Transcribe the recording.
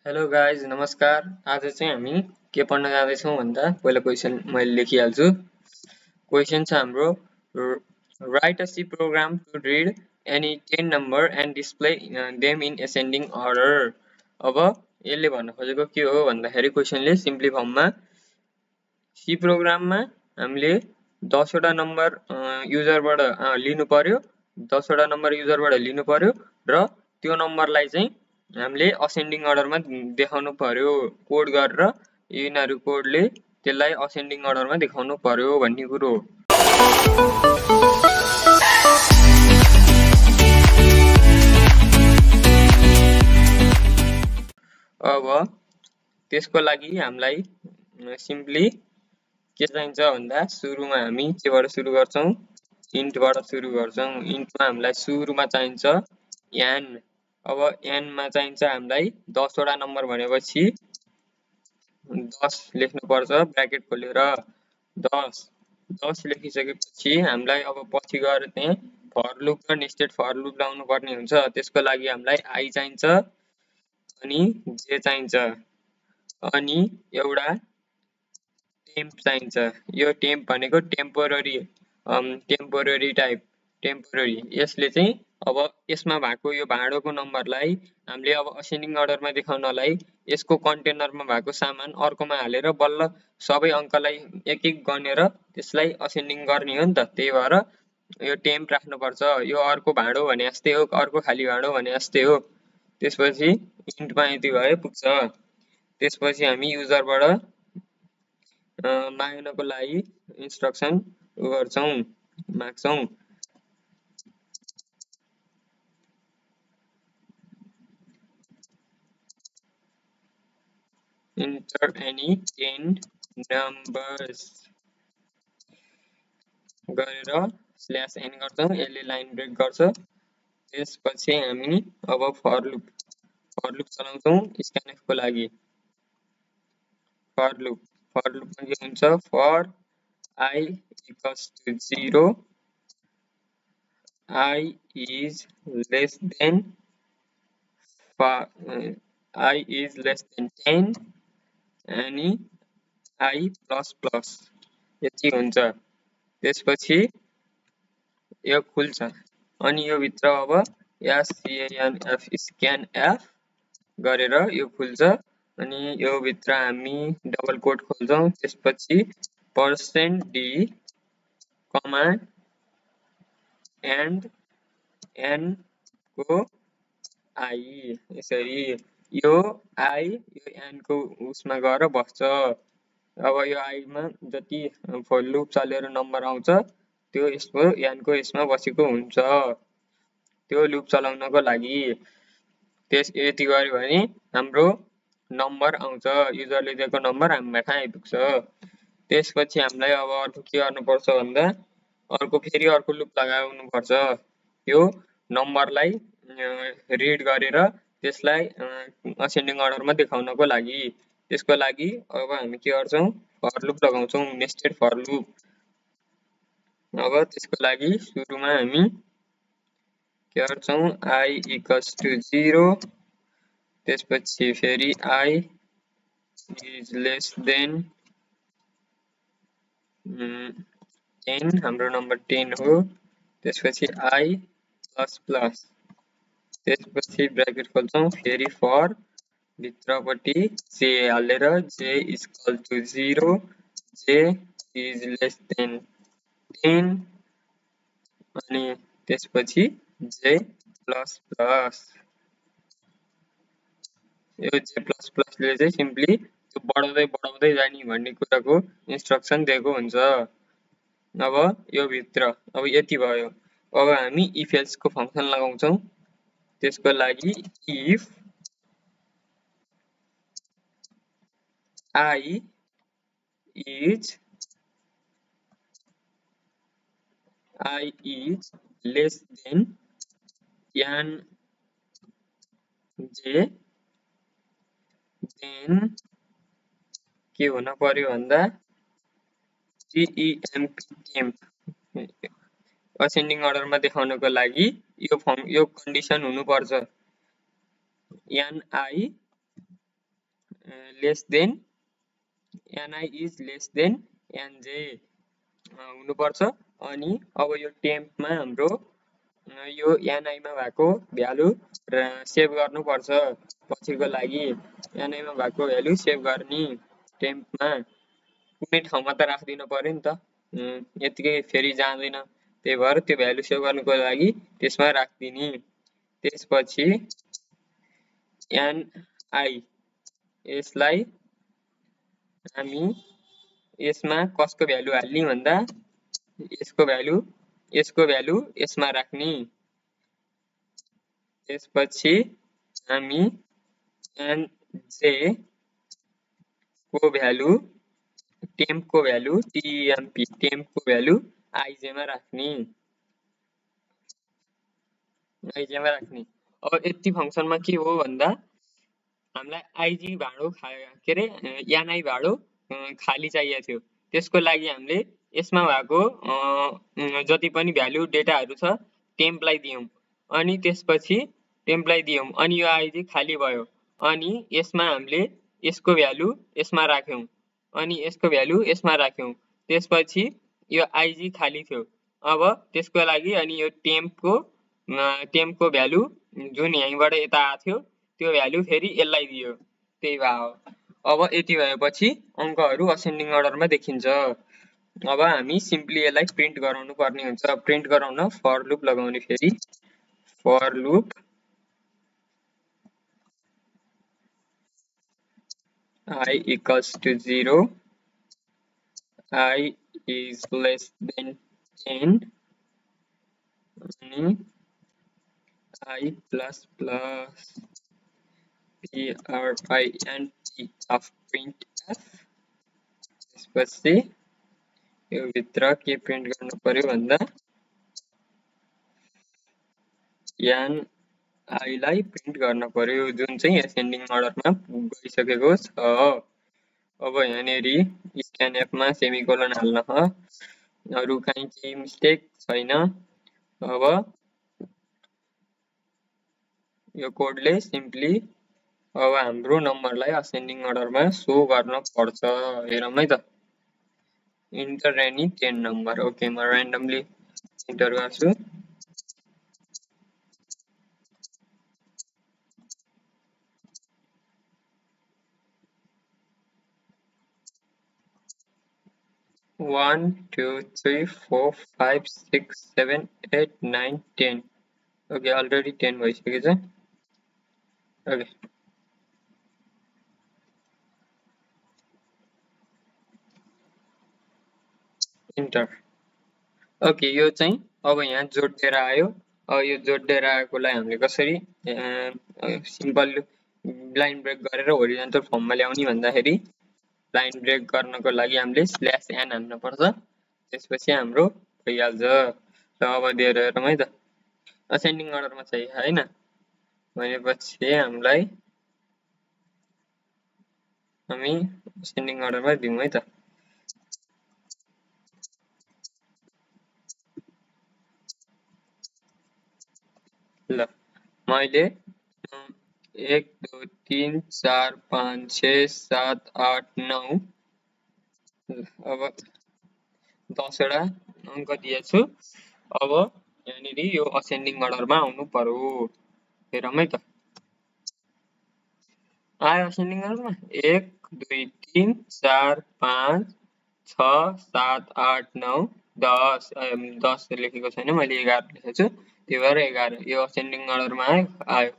Hello guys नमस्कार। आज चाहिँ हामी के पढ्न जाँदैछौँ भन्दा पहिला क्वेसन मैले लेखिहाल्छु। क्वेसन छ हाम्रो write a C program to read any 10 number and display them in ascending order. अब यसले भन्न खोजेको के हो भन्दाखेरि क्वेसनले सिम्पली फर्ममा सी प्रोग्राममा हामीले 10 वटा नम्बर युजरबाट लिनु पर्यो, 10 वटा नम्बर युजरबाट लिनु पर्यो र त्यो नम्बरलाई चाहिँ हामीले असेन्डिङ अर्डरमा देखाउनु पर्यो कोड गरेर। यिनीहरू कोडले त्यसलाई असेन्डिङ अर्डरमा देखाउनु पर्यो भन्ने कुरो हो। अब त्यसको लागि हामीलाई सिम्पली के चाहिन्छ भन्दा सुरुमा हामी केबाट सुरु गर्छौं, इन्टबाट सुरु गर्छौं। इन्टमा हामीलाई सुरुमा चाहिन्छ n। अब n मा चाहिन्छ हामीलाई 10 वटा नम्बर भनेपछि 10 लेख्नु पर्छ ब्र्याकेट खोलेर। 10 लेखिसकेपछि हामीलाई अब पछि गएर त्यहाँ फर लुप र नेस्टेड फर लुप लाउनु पर्ने हुन्छ। त्यसको लागि हामीलाई i चाहिन्छ अनि j चाहिन्छ अनि एउटा टेम्प चाहिन्छ। यो टेम्प भनेको टेम्पोररी टाइप टेम्पोररी। यसले चाहिँ अब यसमा भएको यो भाँडोको नम्बरलाई हामीले अब असेन्डिङ अर्डरमा देखाउनलाई यसको कन्टेनरमा भएको सामान अर्कोमा हालेर बल्ल सबै अङ्कलाई एक एक गनेर त्यसलाई असेन्डिङ गर्ने हो नि त। त्यही भएर यो टेम्प राख्नुपर्छ। यो अर्को भाँडो भने जस्तै हो, अर्को खाली भाँडो भने जस्तै हो। त्यसपछि इन्टमा यति भए पुग्छ। त्यसपछि हामी युजरबाट माग्नको लागि इन्स्ट्रक्सन गर्छौं, माग्छौं। enter any 10 numbers गरेर /n गर्छौं। यसले लाइन ब्रेक गर्छ। त्यसपछि हामी अब फर लुप चलाउँछौं स्क्यानएफ को लागि। फर लुपमा के हुन्छ, for i equals to 0, i is less than 10 अनि i प्लस प्लस यति हुन्छ। त्यसपछि यो खुल्छ अनि यो भित्र अब scanf गरेर यो खुल्छ अनि यो भित्र हामी डबल कोट खोल्छौं। त्यसपछि %d कमा एन्ड n को i, यसरी यो i यो n को उसमा गएर बस्छ। अब यो i मा जति फर लुप चलेर नम्बर आउँछ त्यो यसको n को यसमा बसेको हुन्छ त्यो लुप चलाउनको लागि। यति गर्यो भने हाम्रो नम्बर आउँछ, युजरले दिएको नम्बर हामीमा कहाँ आइपुग्छ। त्यसपछि हामीलाई अब अर्को के गर्नुपर्छ भन्दा फेरि अर्को लुप लगाउनु पर्छ। यो नम्बरलाई रिड गरेर त्यसलाई असेन्डिङ अर्डरमा देखाउनको लागि। त्यसको लागि अब हामी के गर्छौं, फर लुप लगाउँछौं, नेस्टेड फर लुप। अब त्यसको लागि सुरुमा हामी के गर्छौं, i equals to 0, त्यसपछि फेरि i is less than 10, हाम्रो नम्बर 10 हो। त्यसपछि i प्लस प्लस, त्यसपछि ब्र्याकेट खोल्छौं, फेरि फर भित्रपट्टि j हालेर j is equal to 0, j is less than 10 अनि त्यसपछि j प्लस प्लस। यो j प्लस प्लसले चाहिँ सिम्पली त्यो बढाउँदै जाने भन्ने कुराको इन्स्ट्रक्सन दिएको हुन्छ। अब यो भित्र अब यति भयो। अब हामी इफ एल्स को फंक्सन लगाउँछौं। त्यसको लागि if i is less than n j, then के हुन पर्यो भन्दा टेम्प असेन्डिङ अर्डरमा देखाउनको लागि यो कन्डिसन हुनु पर्छ। ni less than ni is less than nj हुनुपर्छ। अनि अब यो टेम्पमा हाम्रो यो ni मा भएको भ्यालु सेभ गर्नुपर्छ पछिको लागि। ni मा भएको भ्यालु सेभ गर्ने टेम्पमा कुनै ठाउँमा त राख्दिन पर्यो नि त, यतिकै फेरि जाँदैन, त्यही भएर त्यो भ्यालु सेभ गर्नुको लागि त्यसमा राख्दिने। त्यसपछि ni यसलाई हामी यसमा कसको भ्यालु हाल्ने भन्दा यसको भ्यालु यसमा राख्ने। त्यसपछि हामी nj को भ्यालु टेम्पको भ्यालु टेम्पको भ्यालु ij मा राख्ने। अब यति फंक्सनमा के हो भन्दा हामीलाई ig भाडो के रे ni भाडो खाली चाहिएको थियो। त्यसको लागि हामीले यसमा भएको जति पनि भ्यालु डेटाहरु छ टेम्पलाई दियौं, अनि त्यसपछि टेम्पलाई दियौं अनि यो ig खाली भयो। अनि यसमा हामीले यसको भ्यालु यसमा राख्यौं अनि यसको भ्यालु यसमा राख्यौं। त्यसपछि यो ig खाली थियो। अब त्यसको लागि अनि यो टेम्पको भ्यालु जुन यहीँबाट यता आएको थियो त्यो भ्यालु फेरि यसलाई दियो, त्यही भयो। अब यति भएपछि अंकहरु असेन्डिङ अर्डरमा देखिन्छ। अब हामी सिम्पली यसलाई प्रिन्ट गराउनु पर्ने हुन्छ। प्रिन्ट गराउन फर लुप लगाउने, फेरि for loop I equals to 0, I is less than 10, and I plus plus print of printf। त्यसपछि यो भित्र के प्रिन्ट गर्नु पर्यो भन्दा ni लाई प्रिन्ट गर्न पर्यो जुन चाहिँ एसेन्डिङ अर्डरमा गइसकेको छ। अब यहाँनेरि स्क्यानएफ मा सेमिकोलन हाल्न ह, अरु कहीं केही मिस्टेक छैन। अब यो कोडले सिम्पली अब हाम्रो नम्बरलाई असेन्डिङ अर्डरमा शो गर्न पर्छ। हेरौँ है त, इन्टर एनी 10 नम्बर। ओके, म र्यान्डमली इन्टर गर्छु। One, 2, 3, 4, 5, 6, 7, 8, 9, 10। ओके, अलरेडी 10 भइसकेको छ। Okay, enter. ओके, यो चाहिँ अब यहाँ जोडेर आयो। अब यो जोडेर आएकोलाई हामीले कसरी सिम्पल लाइन ब्रेक गरेर होरिजन्टल फर्ममा ल्याउने भन्दाखेरि लाइन ब्रेक गर्नको लागि हामीले /n हाल्न पर्छ। त्यसपछि हाम्रो भइहाल्छ। र अब दिएर हेरौँ है त, असेन्डिङ अर्डरमा चाहिँ हैन भनेपछि हामी असेन्डिङ अर्डरमा दिउँ है त। ल, मैले 1 2 3 4 5 6 7 8 9 अब 10 वटा अंक दिएछु। अब यहाँनेरि यो असेन्डिङ अर्डरमा आउनु पर्यो। हेरौँ है त, आयो असेन्डिङ अर्डरमा 1 2 3 4 5 6 7 8 9 10। 10 लेखेको छैन मैले, 11 लेखेको छु, त्यही भएर 11 यो असेन्डिङ अर्डरमा आयो।